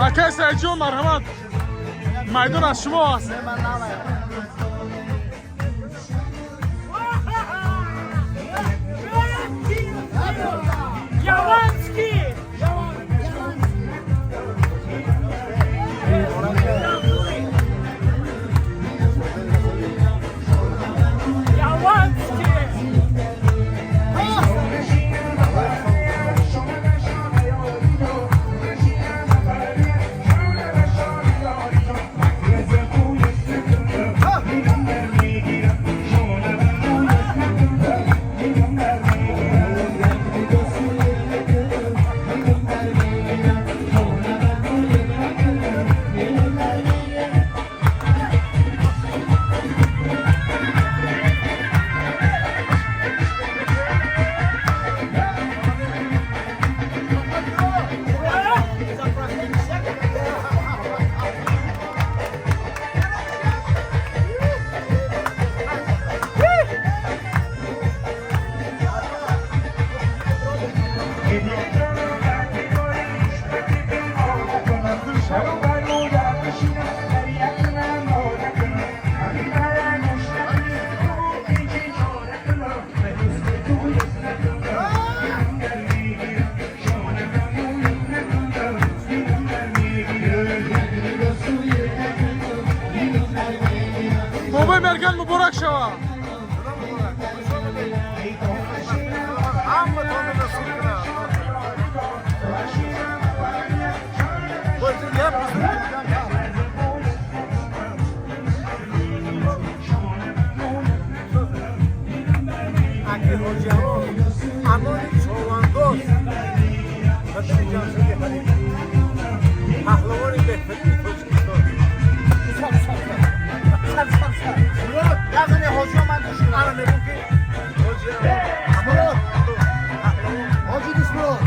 Акай Саидҷон, марҳамат, майдон аз шумо аст. Яванский! Яванский! Бобои Мерган, муборак шава. Ҳаматонро насиб кунад. Боз як бузург дидам. Аки ҳоҷиҳо амони човандоз, падари Ҷамшеди Ҳалим, паҳлавони беҳтарини Тоҷикистон. Yazını hoca من گوش Ана мегӯм, ки ҳоҷи Murad. Hacı Düşmurad.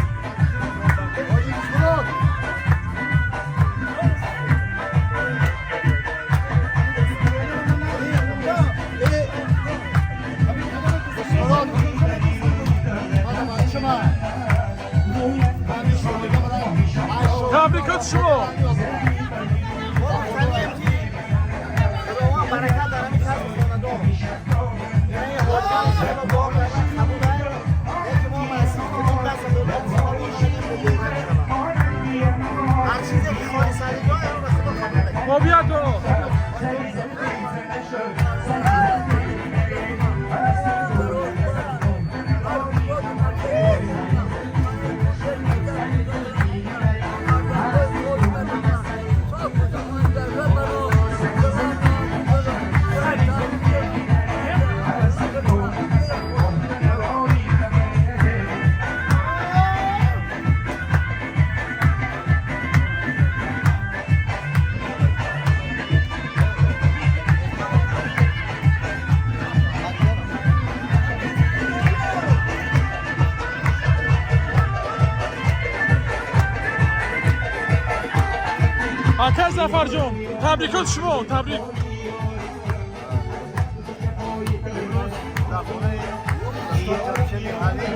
Hacı Düşmurad. Murad. Hadi Табрикоти шумо. Худованд баракат дар ҳамин касбу хонадон. Яъне ҳоҷиам шумо дуо карданд, қабул аст. Яке мо масъул даст додан, ҳар чизе ки холисани дуо ба Худо қабул мекунад. Мобият дуо. Акай Зафарҷон, табрикоти шумо, табрик. Имрӯз дар хонаи устод Ҷамшеди Ҳалим,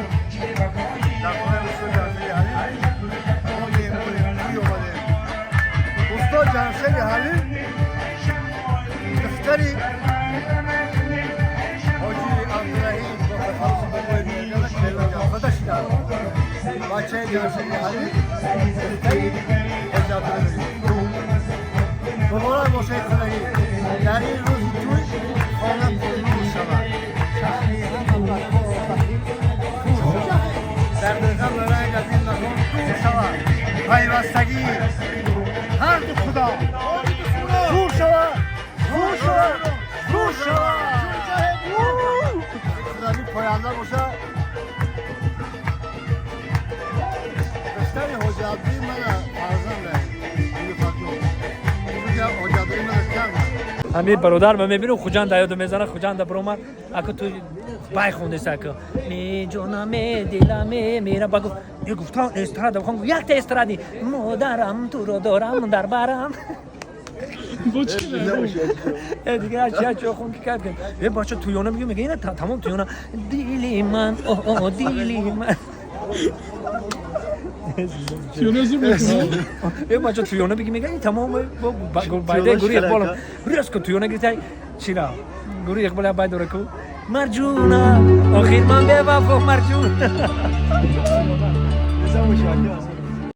дар хонаи устод Ҷамшеди Ҳалим мо меҳмони тӯй омадем. Устод Ҷамшеди Ҳалим духтари ҳоҷи Абдураҳим бо тахаллуси бобои Мергана келин шиданд. Бачаи Ҷамшеди Ҳалим духтари ҳоҷи Абдураҳим. Муборак бошед хонагӣ. Дар ин рӯзи тӯй хона пурнур шавад. Чашми ҳама бадҳоро бахил кур шавад. Дарди ғам ранг аз ин макон дур шавад. Пайвастагӣ ҳарду худо зур шавад, зур шавад, зур шавад. Худоми поянда бошад. Духтари ҳоҷи Абдуи мана фарзанда Нилуфарҷон. Ҳоҷи Абдуи мана кам. Ҳамин бародар ма мебинам, Хуҷанда ёду мезана, Хуҷанда биромад. Аку ту бай хондеса, аку меҷонаме, диламе мера ба гуфт, е гуфтан эстрада хон, якта эстради модарам туро дорам дар барам. Э, дига ча чо хон ки кард. Е, бача, туёна мегӯ, мега ина тамом туёна дили ман, о, дили ман. Тиёна зур мекунад. Э, бача, туёна биги, мега, ин тамом байда гури Иқбол резко туёна гирифта, чира гури Иқбол бай дора ку, марҷуна, охир ман бевафо марҷун. Бизан.